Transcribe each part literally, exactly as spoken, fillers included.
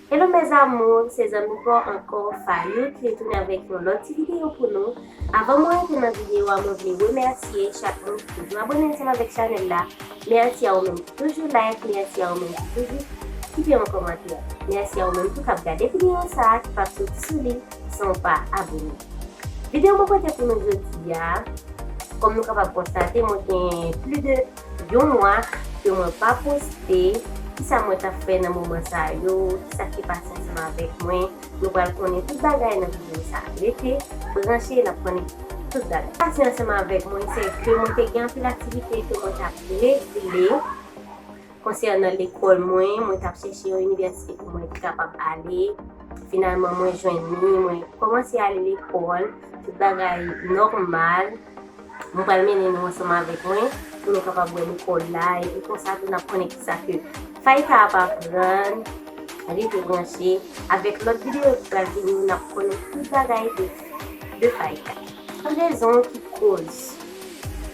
Hello mes amours, se zanmi pa w ankò, Fayou, ki retounen avèk yon lòt ti videyo pou nou. Avan mwen rantre nan videyo a, mwen vle remèsye chak moun ki toujou abòne ansanm avèk chanèl la. Mèsi a ou menm ki toujou like, mèsi a ou menm ki toujou kite yon kòmantè. Mèsi a ou menm tou k ap gade videyo sa a, ki p ap soti sou li san w pa abòne. Videyo mwen pote pou nou jodi a, kòm nou kapab konstate, mwen gen plis de yon mwa ke mwen pa poste. Kisa mwen t ap fè nan moman sa yo? Kisa ki pase ansanm avèk mwen? Nou pral konnen tout bagay nan videyo sa a. Rete branche, n ap konnen tout bagay. Pase ansanm avèk mwen, se ke mwen te gen anpil aktivite ke mwen t ap regle konsènan lekòl mwen. Mwen t ap chèche yon inivèsite pou mwen te kapab ale. Finalman, mwen jwenn li, mwen kòmanse ale lekòl. Tout bagay nòmal. Mwen pral mennen nou ansanm avèk mwen pou nou kapab wè lekòl la, epi konsa tou n ap konnen kisa ke Fayka ap aprann. Rete branche avèk lòt videyo ki pral vini, n ap konnen tout bagay de, de Fayka. Lòt rezon ki koz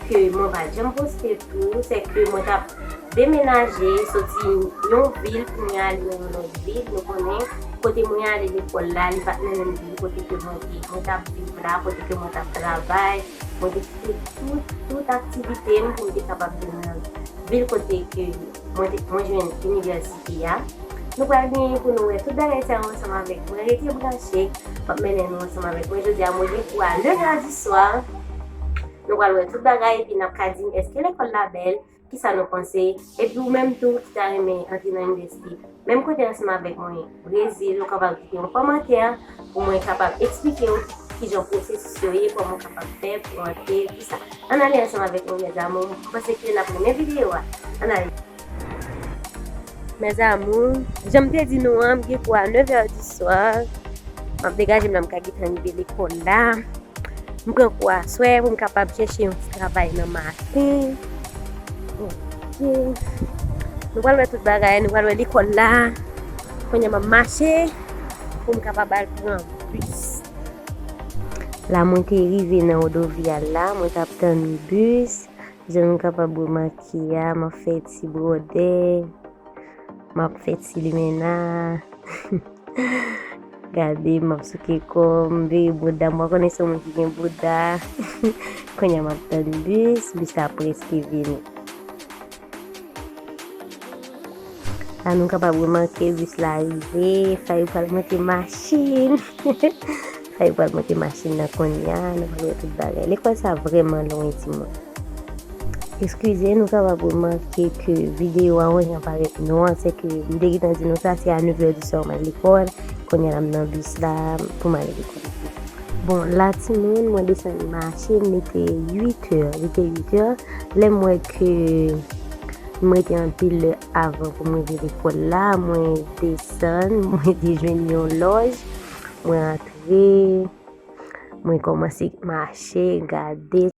ke mwen pa janm poste tou, se ke mwen t ap demenaje, soti yon vil pou mwen ale nan yon lòt vil. Nou konnen kote mwen ale lekòl la, li pa t nan menm vil kote ke mwen te, mwen t ap viv la, kote ke mwen t ap travay. Mwen te kite tout, tout aktivite m pou m te kapab vin nan vil kote ke mwen te, mwen jwenn inivèsite a. Nou pral gen pou nou wè tout bagay sa yo ansanm avèk mwen. Rete branche, m ap mennen nou ansanm avèk mwen. Jodi a, mwen gen kou a nèf è di swa. Nou pral wè tout bagay, epi n ap ka di m èske lekòl la bèl, kisa nou panse, epi ou menm tou ki ta renmen antre nan inivèsite menm kote ansanm avèk mwen, Brezil, ou kapab kite yon kòmantè pou mwen kapab eksplike w kijan pwosesis yo ye, kòman w kapab fè pou antre, tout sa. Ann ale ansanm avèk mwen, mes amours. M panse ke n ap renmen videyo a. Ann ale. Mes amours, jan m te di nou an, m gen kou a nèf è di swa. M ap degaje m la, m ka gentan rive lekòl la. M pran kou aswè pou m kapab chèche yon ti travay nan maten. Ok. Nou pral wè tout bagay, nou pral wè lekòl la. Kounye a m ap mache pou m kapab al pran bis. La, mwen te rive nan Rodovial la, mwen t ap tann bis. Jan nou kapab remake a, m ap fè ti bwodè, m ap fè ti limena. Gade, m ap souke kò m, m vire bouda m. Mwen konnen se yon moun ki gen bouda. Kounye a m ap tann bis, bis la prèske vini. La nou kapab remake bis la rive. Fayou pral monte machin. Fayou pral monte machin nan kounye a. Nou pral wè tout bagay. Lekòl sa vrèman lwen, timoun. Eskize, nou kapab remake ke videyo a yon jan parèt nwa, se ke m te gentan di nou sa, se a nèf è di swa mwen al lekòl, kounye a la m nan bis la pou m ale lekòl. Bon, la timoun, mwen desann mache, li te uit è, li te uit è. Lè m wè ke m rete anpil lè avan pou m rive lekòl la, mwen desann, mwen te jwenn yon lòj, mwen antre, mwen kòmanse mache, gade.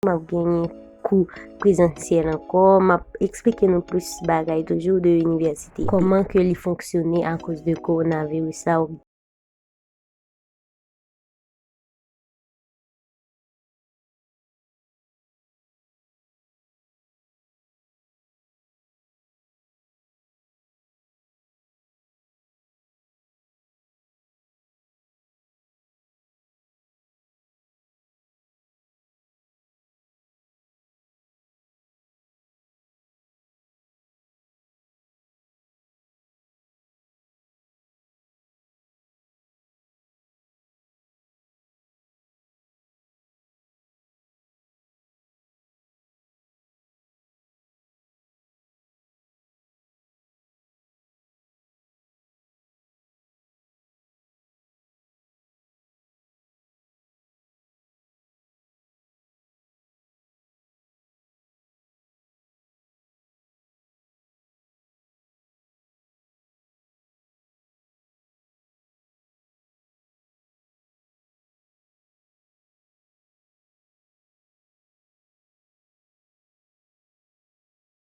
M ap genyen kou prezansyèl ankò. M ap eksplike nou plis bagay toujou de inivèsite. Kòman ke li fonksyone akoz de kowonaviris la.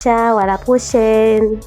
Ciao, à la prochaine.